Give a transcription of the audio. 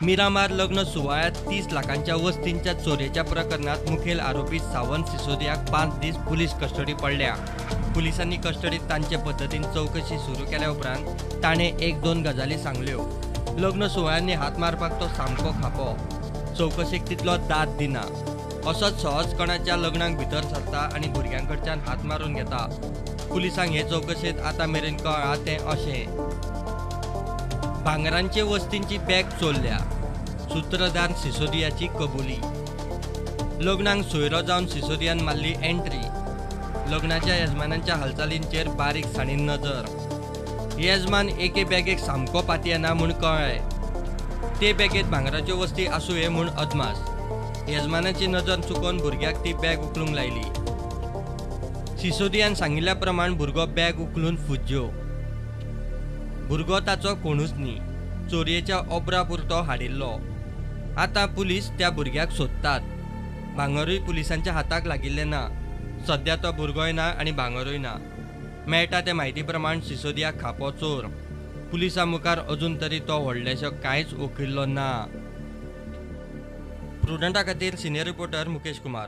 मिरामार लग्न सुवाळ्यांत 30 लाखांच्या वस्तींच्या चोरयेच्या प्रकरणात मुखेल आरोपी सावंत सिसोदियाक 5 दीस पुलीस कस्टडी पडल्या. पुलिसांनी कस्टडीत तांचे पद्दतीन चवकशी सुरू केल्या उपरांत ताणें 1-2 गजाली सांगल्यो. लग्न सुवाळ्यांनी हात मारपाक तो सामको खापो, चवकशेक तितलो दाद दिना. असोच सहज कोणाच्या लग्नाक भितर सरता आनी भुरग्यां कडच्यान हात मारून घेता. पुलिसांक हे चवकशेंत आतां मेरेन कळ्ळां तें अशें, भांगरांचे वस्तींची बॅग चोरल्या, सुत्रधार सिसोदियाची कबुली. लग्नाक सोयरो जावन सिसोदियान मारली एंट्री. लग्नाच्या येजमानांच्या हालचालींचेर बारीकसाणीन नजर. येजमान एके बॅगेक सामको पातयेना म्हूण कळ्ळें. ते बॅगेंत भांगराच्यो वस्ती आसूं ये म्हूण अदमास. येजमानाची नजर चुकोवन भुरग्याक ती बॅग उखलूंक लायली. सिसोदियान सांगिल्ल्या प्रमाण भुरगो बॅग उखलून फुज्ज्यो. भुरगो ताचो कोणूच न्ही, चोरयेच्या ओब्रा पुरतो हाडिल्लो. आतां पुलीस त्या भुरग्याक सोदतात. भांगरूय पुलिसांच्या हाताक लागिल्लें ना. सद्या तो भुरगोय ना आनी भांगरूय ना. मेळटा ते म्हायती प्रमाण सिसोदिया खापो चोर. पुलिसां मुखार अजून तरी तो व्हडलेशो कांयच उखिल्लो ना. प्रुडंटा खातीर सिनियर रिपोर्टर मुकेश कुमार.